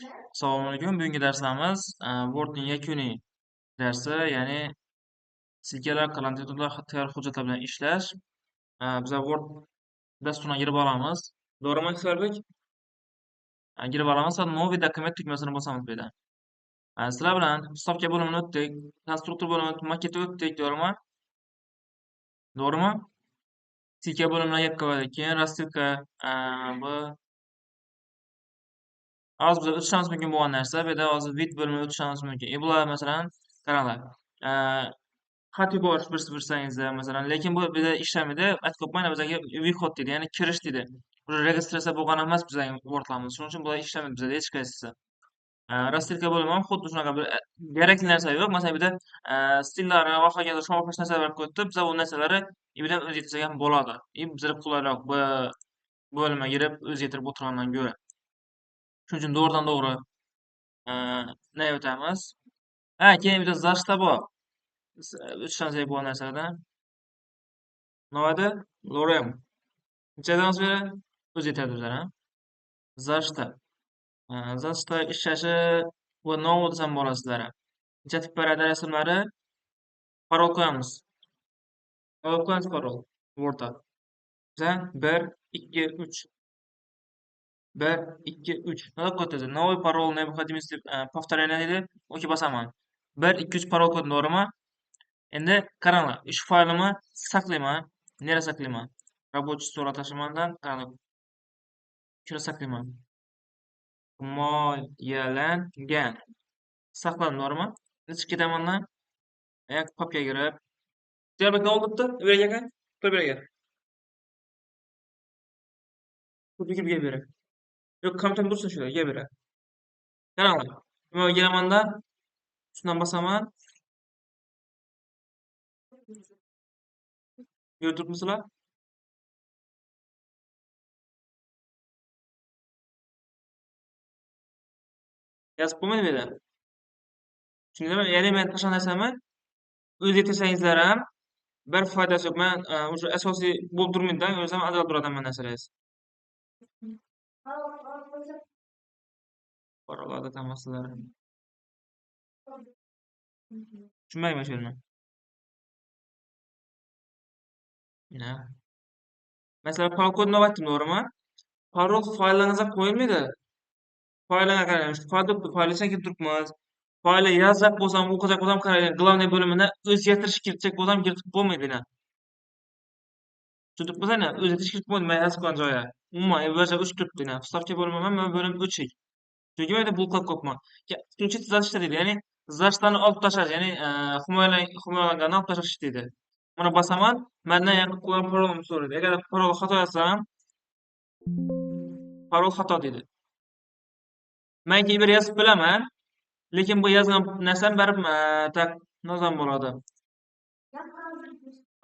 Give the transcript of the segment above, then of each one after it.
Assalomu alaykum. Bugungi darsimiz Wordning yakuniy darsi, ya'ni silkalar, qalam-titullar, tayyor hujjatlar bilan ishlash. Biz Word dasturiga kirib olamiz. To'g'rimi, Akbarbek? Kirib olamiz va Новый документ tugmasini bosamiz bu yerda. Sizlar bilan hisobga bo'limini o'tdik, konstruktor bo'limini, maketni o'tdik, to'g'rimi? To'g'rimi? Silka bo'limini gap qildik. Keyin rassivka, bu hozir biz o'tishimiz mumkin bo'lgan narsa, bu yerda hozir vid bo'limini o'tishimiz mumkin. Bular masalan, qaranglar. Xat yuborish birsangizda masalan, lekin bu yerda ishlamaydi. Aytib qo'ymayman, bizga выход deydi, ya'ni kirish deydi. Bu registratsiya bo'lgan emas bizning Wordlarimiz. Shuning uchun bular ishlamaydi bizda hech qaysisi. Rassivka bo'limi ham xuddi shunaqa bir kerakli narsa yo'q. Masalan, bu yerda stillari va hokazo shunga o'xshash narsalar qo'yibdi. Biz bu narsalarni bu yerdan o'zgartirsak ham bo'ladi. Bizga qulayroq bu bo'limga kirib o'zgartirib o'tirgandan ko'ra. Shuning uchun to'g'ridan to'g'ri nima o'tamiz? Ha, keyin bitta zashta bor. O'tishdan bo'lgan narsalardan. Nima edi? Lorem. Necha yozamiz bu yerga? O'zi aytadi o'zlari, ha? Zashta. Zashta ishlashi bu nima desam bo'ladi sizlarga. Necha tip beradi rasmlari? Parol qo'yamiz. Parol qo'yamiz, parol. Wordda. Biza 1 2 3. 1 2 3. Nima qo'yadi? Новый parol необходимости повторения deydi. Okey bosaman. 1 2 3 parol qo'ydim, to'g'rimi? Endi qaranglar, ish faylimni saqlayman. Nerada saqlayman? Рабочий стол tashlaymandan, qaranglar. Shuni saqlayman. Himoyalangan. Saqladim, to'g'rimi? Endi chiqib ketamandan. Ayak papkaga kirib. Diyarbakir nima bo'libdi? Bu yerga aka. Tur bu yerga. Tur bu yerga ber. Yo'q, kompyuterim tursin shu yerga ber. Qaranglar. Nima kelamanda? Shundan bosaman. Ko'rib turibmisizlar? Yozib qo'ymaydi bu yerda. Tushundingizmi? Ya'ni men tashlagan narsamni o'zgartirsangizlar ham bir foydasi yo'q. Men o'sha asosiy bo'lib turmaydi-da, o'zim ham ajralib turadi hamma narsalar. Parolarda tamaslar. Tushunmayman shu yerni. Mana. Masalan, parol kodini aytdim, to'g'rimi? Parol fayllaringizga qo'yilmaydi. Faylga qarang, shu fayl turibdi, fayl ichidan kirib turibmiz. Faylni yazacak bo'lsam, o'qijak bo'lsam, qarang, главный bo'limini o'zgartirish kiritsak bo'lsam, kiritib bo'lmaydi mana. Tushunib bo'lsa, o'zgartirish kiritib bo'lmaydi, men yozib qo'ygan joyi. Umuman, bu o'chib turibdi mana. Вставка bo'limi, mana bo'lim o'chik. Chunki bu yerda bloklar ko'pmi. Включить защита deydi, ya'ni защитani olib tashlash, ya'ni himoyalanganni olib tashlash deydi. Buni bosaman, mendan yana qo'ygan parolimni so'raydi. Agar parol xato yozsam, parol xato deydi. Men keyin bir yozib bilaman, lekin bu yozgan narsam baribir tak nozam bo'ladi.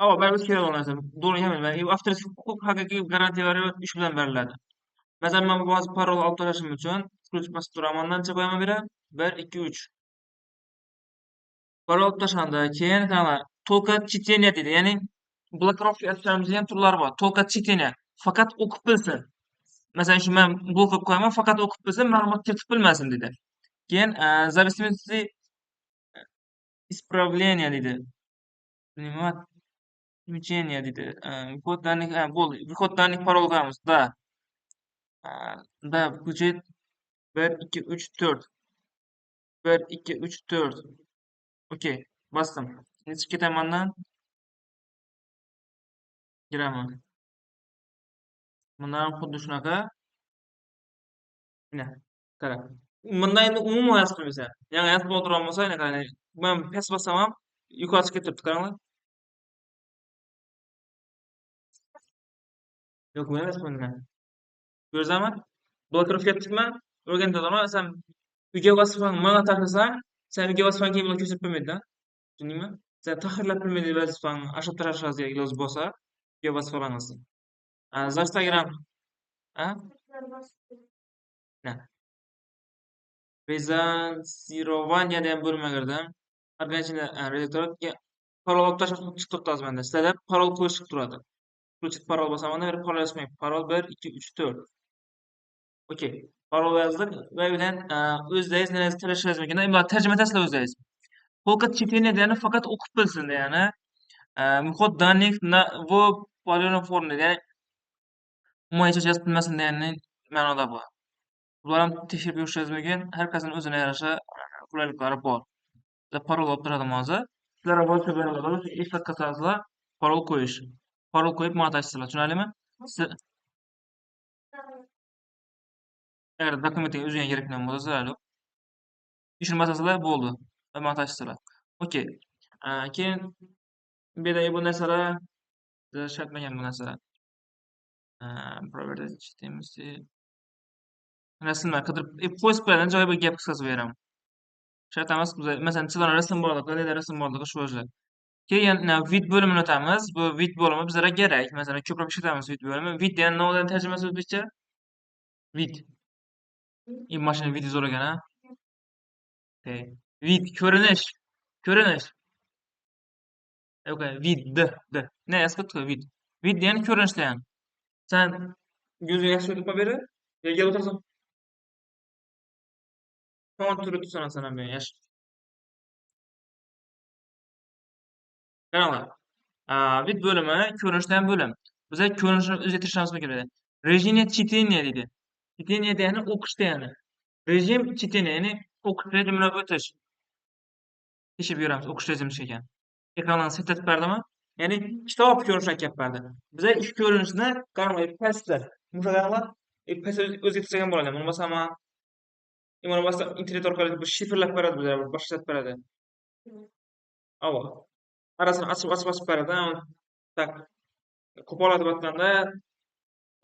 Ava, baribir kerak bo'lgan narsa. To'g'ri emas. Men avtorlik huquq haqiqiy garantiya berib ish bilan beriladi. Masalan, men bu hozir parol olib tashlashim uchun включить bosib turaman, ancha qo'yaman bu yerga. 1 2 3. Parol olib tashlandi. Keyin qaranglar, только чтение deydi. Ya'ni blokirovka yozishimizning ham turlari bor. Только чтение. Faqat o'qib bilsin. Masalan, shu men blok qilib qo'yaman, faqat o'qib bilsin, ma'lumot kiritib bilmasin dedi. Keyin зависимости исправления deydi. Nima? Включение deydi. Вход данных, bo'ldi. Вход данных parol qo'yamiz. Да. Да, включить 1 2 3 4. 1 2 3 4. Okey, bosdim. Endi chiqib ketamandan. Kiraman. Bundan ham xuddi shunaqa. Mana, qara. Bundan endi umuman yozib qo'ymaysan. Ya'ni yozib o'tirgan bo'lsa, ana qarang. Men past bossam ham yuqori chiqib ketibdi, qaranglar. Yo'q, bu emas bundan. Ko'rdingizmi? Blokirovka etdikmi? O'rganib sen uyga vazifani mana tashlasang, sen uyga vazifani keyin bular ko'rsatib bermaydi-da. Tushundingmi? Sen tahrirlab bilmaydi vazifani, ashab tashlashingizga iloji bo'lsa, uyga vazifalaringizni. Zastagram. A? Rezansирование degan bo'limga kirdim. Органичный redaktor parol olib tashlash chiqib turibdi hozir menda. Sizlarda parol qo'yish chiqib turadi. Включить parol bosaman, bir parol yozmayman. Parol 1 2 3 4. Okey. Parol yozdik va bilan o'zlaringiz narsa tanlashingiz mumkin. Imlo tarjima etasizlar o'zlaringiz. Только чтение degani faqat o'qib bilsin degani. Вход данных на в парольной форме ya'ni umuman hech yozib bilmasin degani ma'noda bu. Bular ham tekshirib ko'rishingiz mumkin. Har qasini o'zine yarasha qulayliklari bor. Bizda parol olib turadi hozir. Sizlar boshqa beriladi, eslatib qilsangizlar, parol qo'yish. Parol qo'yib ma'tasizlar, tushunarlimi? Siz agar dokumentga o'ziga kerak bo'lsa, zarur. Shuni bosasizlar bo'ldi. Va ma'tasizlar. Okey. Keyin bu yerda bu narsalar shartmagan bu narsalar. Properties чтимости. Rasmlar qidirib, qo'yib beradi, joyi bir gap qisqasi beraman. Shart emas, masalan, sizlar rasm borligi, qanday rasm borligi shu o'zi. Keyin vid bo'limini o'tamiz. Bu vid bo'limi bizlarga kerak. Masalan, ko'proq ishlatamiz vid bo'limi. Vid degani nima tarjimasi o'zbekcha? Vid. Mashina vidi zo'r ekan, ha? Okay. Vid ko'rinish. Ko'rinish. Okay, vid d d. Ne yozib qo'ydi vid. Vid degani ko'rinish degani. Sen ko'zingga yaxshi o'tib beri, yerga o'tirsan. Kontur tutsana sana ben yaş. Qaranglar. Vid bo'limi ko'rinishdan bo'lim. Bizga ko'rinishni o'zgartirishimiz mumkin edi. Rejim чтения deydi. Чтение degani o'qish degani. Rejim чтения, ya'ni o'qish rejimini o'tish. Tekshirib ko'ramiz, o'qish rejimi ekan. Ekrandan setlatib berdimi? Ya'ni kitob ko'rinishini kelib berdi. Bizga ish ko'rinishini qaranglar, pastda. Mushak qaranglar, pastda o'zgartirsak ham bo'ladi. Buni bosaman. Buni bossam internet orqali bir shifrlab beradi bizlarga, bir boshlatib beradi. Avo. Arasini ochib beradi. Tak. Qo'pol deb aytganda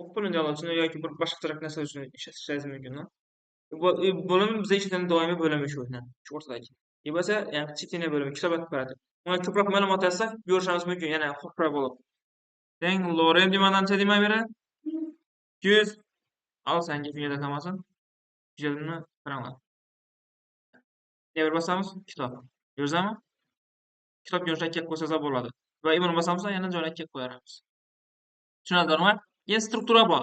o'qib bilingan uchun yoki bir boshqa narsa uchun ishlatishingiz mumkin. Bu bo'lim bizda ishlaydigan doimiy bo'limi shu, shu o'rtadagi. Bo'lsa, ya'ni чтение bo'limi kitob aytib beradi. Unga ko'proq ma'lumot yozsak, ko'rishimiz mumkin, yana ko'proq bo'lib. Teng lorem degandan nima beradi? 200 al senga shunga qolmasin. Tushundingmi? Qaranglar. Bir bosamiz, kitob. Ko'rdingizmi? Kitob ko'rishga kelib qo'ysangiz bo'ladi. Va buni bosamiz, yana joyiga kelib qo'yamiz. Tushunadingizmi? Keyin struktura bor.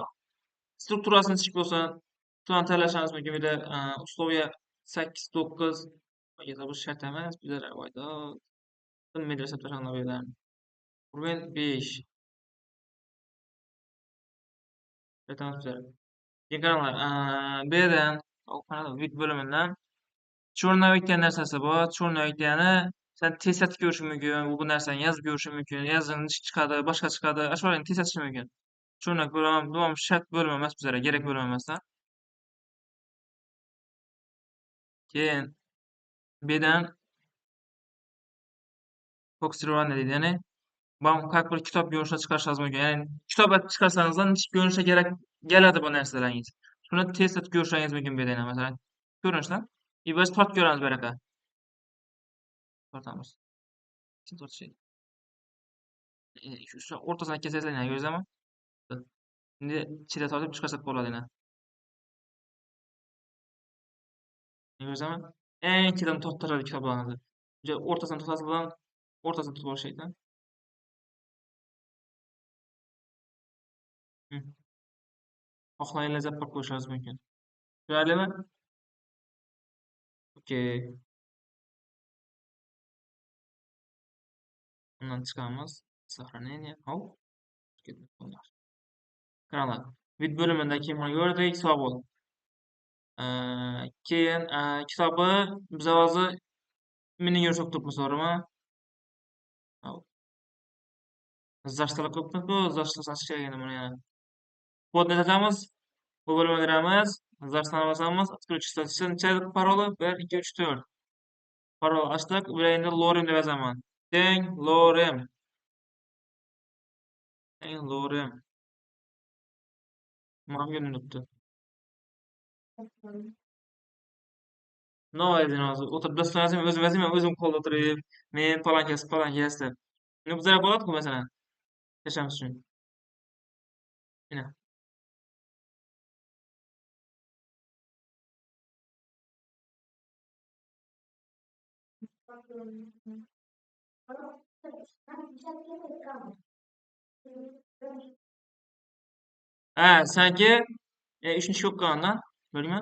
Strukturasini chik bo'lsin, tuman tanlashimiz mumkin. Bu yerda условия 8, 9 bu shart emas. Bizlar voyda bilmaydi hisoblashanlar bu yerdan. Urban 5. Aytamiz bizlar. Keyin qaranglar, bu yerdan vid bo'limidan Chornovik degan narsasi bor. Chornovik degani sen tez ko'rishing mumkin, bu narsani yozib ko'rishing mumkin, yozing chiqadi, boshqa chiqadi, shularni tez atish mumkin. Chornovik bo'limi, bu ham shart bo'lim emas bizlarga, kerak bo'lim emas. Keyin bu yerdan Foxtrot deydi, ya'ni bu как bir kitob ko'rinishida chiqarishingiz mumkin. Ya'ni kitob chiqarsangiz ham ko'rinishda kerak keladi bu narsalaringiz. Shuni tez ko'rishingiz mumkin bu yerda, masalan, ko'rinishdan. Biz tortib ko'ramiz bu yoqqa. Tortamiz. Tortishaylik. Shu o'rtasini kesasizlar, ko'rdingizmi? Endi ichida tortib chiqarsak bo'ladi yana. Ko'rdingizmi? Eng ichidan torttiradi kitoblarni. O'rtasini tortasiz bilan o'rtasini tutib olishaylik. Xohlaganlar zappar qo'yishingiz mumkin. Tushunarlimi? Okey. Undan chiqamiz. Сохранение. Hop. Qaranglar. Vid bo'limida keyin buni ko'rdik, sog' bo'l. Keyin kitobi biz hozir meni ko'rsatib turibmiz, to'g'rimi? Zarstalab qo'yibmiz-ku, zarstalab kerak endi buni yana. Kodni yozamiz. Bu bo'limga kiramiz. Zarstalab bosamiz. Открыть necha paroli? 1 2 3 4. Parol ochdik. Bu endi lorem deb yozaman. Teng lorem. Teng lorem. Mana bu turibdi. Nima edin hozir? O'tirib doston yozaymi, o'zim yozaymi, o'zim qo'lda o'tirib, men falon kes, falon kes deb. Buni bizlar bo'ladi-ku masalan. Yashamiz uchun. Mana. Ha, sanki ishni ko'p qilgandan. Ko'rdingmi?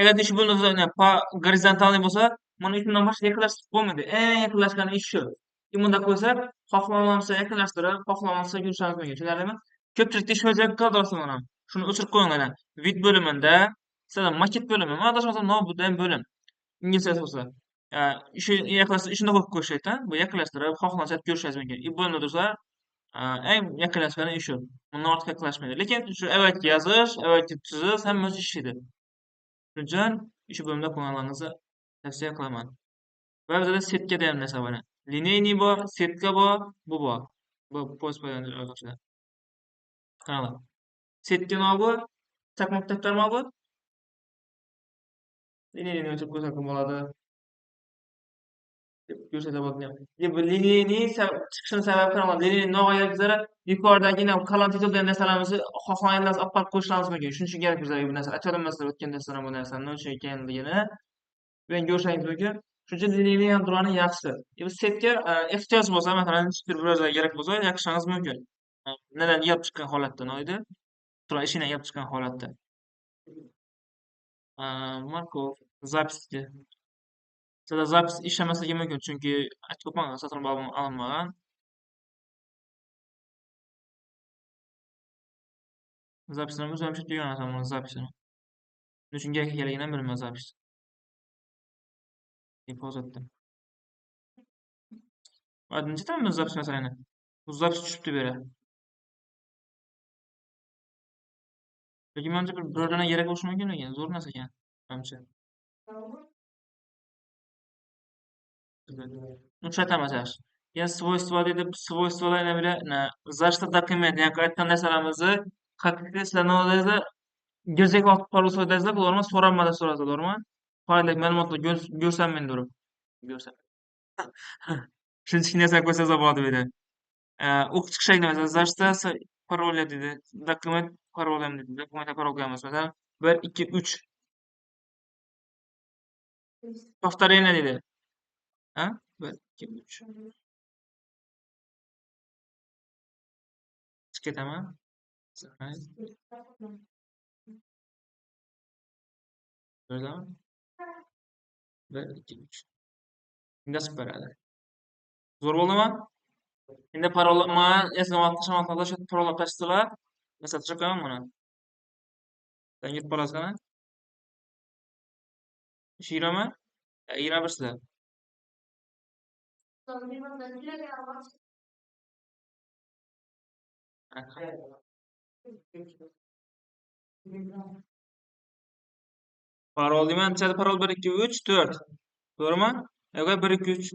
Agar shu bo'limda gorizontalniy bo'lsa, mana shundan boshqa yaqinlashtirib bo'lmaydi. Eng yaqinlashgan ish shu. Bunda qo'ysa, xohlaganimizcha yaqinlashtirib, xohlaganimizcha ko'rishimiz mumkin. Tushunarlimi? Ko'pchilikda ish o'zi qiladi mana. Shuni o'chirib qo'yinglar. Vid bo'limida, sizlar maket bo'limi, mana adashmasam, no bu ham bo'lim. Inglizchasi bo'lsa, shu yaqinlashtirib, shuni qo'yib qo'yishadi, bu yaqinlashtirib, xohlagancha ko'rishingiz mumkin. Bo'limda tursa, eng yaqinlashgani shu. Bundan ortiq yaqinlashmaydi. Lekin shu avvalgi yozish, avvalgi chizish hammasi ishlaydi. Shuning uchun shu bo'limda qo'yganlaringizni tavsiya qilaman. Va bizda setka degan narsa bor. Lineyniy bor, setka bor, bu bor. Bu post foydalanuvchilar. Qaranglar. Setka nima bu? Chaqmoq daftar nima bu? Lineyni o'chirib qo'ysak ham bo'ladi. Ko'rsatib bo'ladi. Bu lineyni chiqishini sababi qaranglar. Lineyni nima bizlar yuqoridagi kalan titul degan narsalarimizni xohlaganlarimiz olib qo'yib qo'yishimiz mumkin. Shuning uchun kerak bizlarga bu narsa. Aytganman sizlar o'tgan darsda bu narsani nima uchun ekanligini. Ben ko'rishingiz mumkin. Shuning uchun lineyni ham turgani yaxshi. Bu setka ehtiyoj bo'lsa, masalan, bir birozga kerak bo'lsa, yaqishingiz mumkin. Nadan yig'ib chiqqan holatda, nima edi? Turar ishidan yig'ib chiqqan holatda. Markov zapisga. Sizda zapis ishlamasligi mumkin, chunki aytib qo'yman, sotib olinmagan. Zapisini o'zim ham ishlatib yurgan buni zapisini. Nima uchun kerak ekanligini ham bilmayman zapis. Hozirda. Necha bu zapis masalan? Bu zapis tushibdi bu yerga. Lekin menimcha bir birovdan kerak bo'lishi mumkin ekan, zo'r narsa ekan, menimcha. Uchratamiz yaxshi. Yana svoystva dedi, svoystvalar yana biri, защита dokument, ya'ni aytgan narsalarimizni haqiqiy sizlar nima deysiz? Girjak vaqt parol so'raysizlar, to'g'rimi? So'ranmada so'rasa, to'g'rimi? Fayllik ma'lumotlar ko'rsam men durib. Ko'rsam. Shunchaki narsa ko'rsangiz bo'ladi bu yerda. O'qib chiqishak masalan, защита parola dedi, dokument parolam dedi, dokumentga parol qo'yamiz. Masalan, 1 2 3. Повторение dedi. Ha? 1 2 3. Chiqib ketaman. Ko'rdingmi? 1 2 3. Endi chiqib beradi. Zo'r bo'ldimi? Endi parol man eslatib shu parol tashlasizlar. Masalan, tashlab qo'yaman buni. Sen yetib bolasizmi? 20? 21 sizlar. Parol deyman, necha parol 1 2 3 4. To'g'rimi? Yo'q, 1 2 3.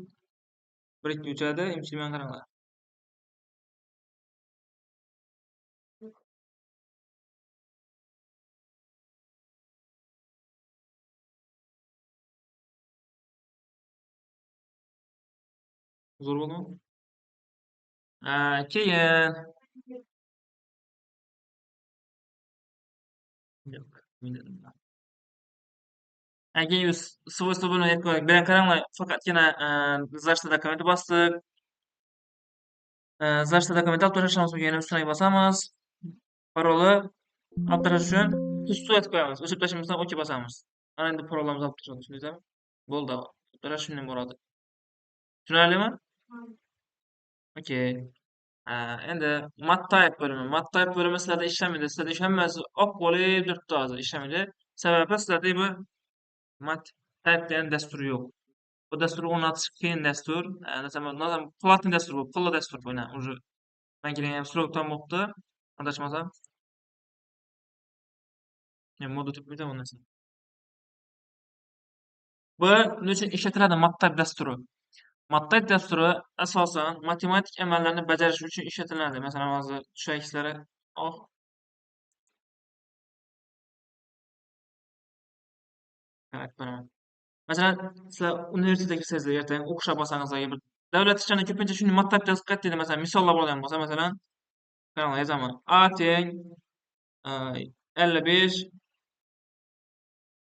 1 2 3 edi, imchiman qaranglar. Zo'r bo'ldimi? Keyin yo'q, keyin svoystva bo'limi bilan qaranglar, faqatgina защита dokumenti bosdik. Защита dokumenti olib tashlashimiz mumkin. Yana ustiga bosamiz. Paroli olib tashlash uchun pustni aytib qo'yamiz. O'chirib tashlamizdan OK bosamiz. Ana endi parollarimizni olib tashladi, tushundingizmi? Bo'ldi. Olib tashlash shundan bo'ladi. Tushunarlimi? Okey. Endi MathType bo'limi. MathType bo'limi sizlarda ishlamaydi. Sizlarda hammasi oq bo'lib turibdi hozir, ishlamaydi. Sababi sizlarda bu MathType degan dastur yo'q. Bu dastur o'rnatish qiyin dastur. Masalan, platni dastur bu, pulli dastur bu. Уже men kelgan ham srokdan bo'libdi. Adashmasam. Men moda topmayman bu narsani. Bu nima uchun ishlatiladi MathType dasturi? MathType dasturi asosan matematik amallarni bajarish uchun ishlatiladi. Masalan, hozir tushaksizlar. Oh. Masalan, sizlar universitetga kirsangiz, ertaga o'qishga borsangiz, agar bir davlat ishlarida ko'pincha shuni MathType yozib qaytdi, masalan, misollar bo'lgan bo'lsa, masalan, qaranglar, yozaman. A teng 55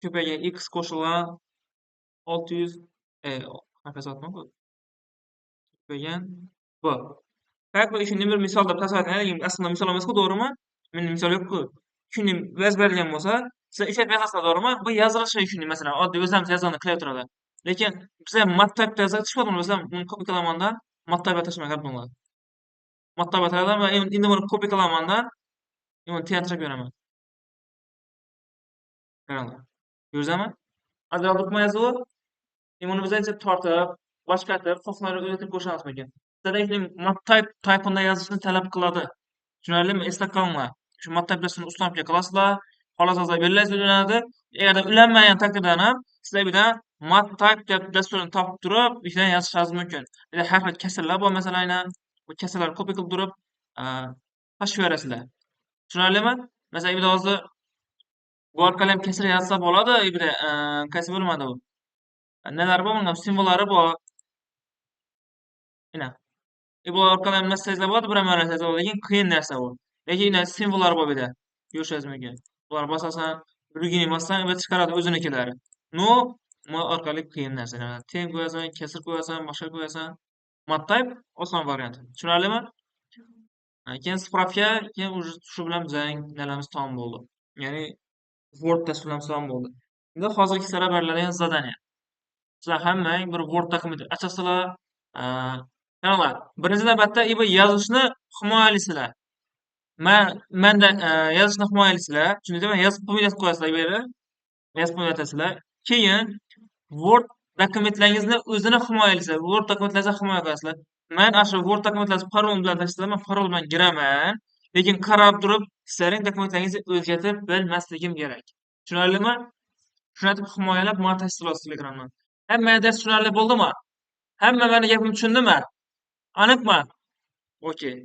ko'paygan x qo'shilgan 600 harf ko'paygan b. Как bu shuni bir misol deb tasavvur qiling, aslida misol emas-ku, to'g'rimi? Menda misol yo'q-ku. Shuni yozib berilgan bo'lsa, sizlar 3 harf yozasizlar, to'g'rimi? Bu yozilishi shuni, masalan, oddiy o'zimiz yozganda klaviaturada. Lekin biza MathType'da yozsak chiqadi, masalan, buni copy qilamanda MathType'ga tashlaman bunga. MathType'ga tashladim va endi buni copy qilamanda buni tashlab beraman. Qaranglar. Ko'rdingizmi? Ajralib turibmi yozuvi? Buni biz tortib, boshqatib, xohlaganini o'zgartirib qo'shamiz mumkin. Sizlar MathType type'ida yozishni talab qiladi. Tushunarlimi? Eslab qolinglar. Shu MathType dasturini установка qilasizlar, xohlasangiz belgilaysiz, ulanadi. Agarda ulanmagan taqdirda ham sizlar bu yerdan MathType deb dasturini topib turib, ishdan yozishingiz mumkin. Bu yerda har xil kasrlar bor, masalan, aynan bu kasrlarni copy qilib turib, tashlab yuborasizlar. Tushunarlimi? Masalan, bu yerda hozir bu orqali ham kasr yozsa bo'ladi, bu yerda qaysi bo'lmadi bu? Nelar bor bunga? Simvollari bor. Ina. Bu orqali ham narsa yozsa bo'ladi, bir ham narsa yozsa bo'ladi, lekin qiyin narsa bu. Lekin ina simvollar bor bu yerda. Ko'rishingiz mumkin. Bular bosasan, другие bossang, bu chiqaradi o'zinikilari. Но, bu orqali qiyin narsa. Teng qo'yasan, kasr qo'yasan, boshqa qo'yasan. MathType oson variant. Tushunarlimi? Keyin справка, keyin уже shu bilan bizning nalarimiz tamom bo'ldi. Ya'ni Word dasturlarimiz tamom bo'ldi. Endi hozirgi sizlarga beriladigan задание. Sizlar hammang bir Word dokumenti ochasizlar. Qaranglar, birinchi navbatda bu yozishni himoyalaysizlar. Manda yozishni himoyalaysizlar. Tushundingizmi? Yozib qo'yib qo'yasizlar bu yerga. Yozib qo'yatasizlar. Keyin Word dokumentlaringizni o'zini himoyalaysizlar. Word dokumentlaringizni himoya qilasizlar. Men ana shu Word dokumentlaringizni parol bilan tashlayman, men parol bilan kiraman. Lekin qarab turib, sizlarning dokumentlaringizni o'zgartirib bilmasligim kerak. Tushunarlimi? Shuni aytib himoyalab, mana tashlaysiz Telegramdan. Hamma dars tushunarli bo'ldimi? Hamma meni gapimni tushundimi? Aniqmi? Okey.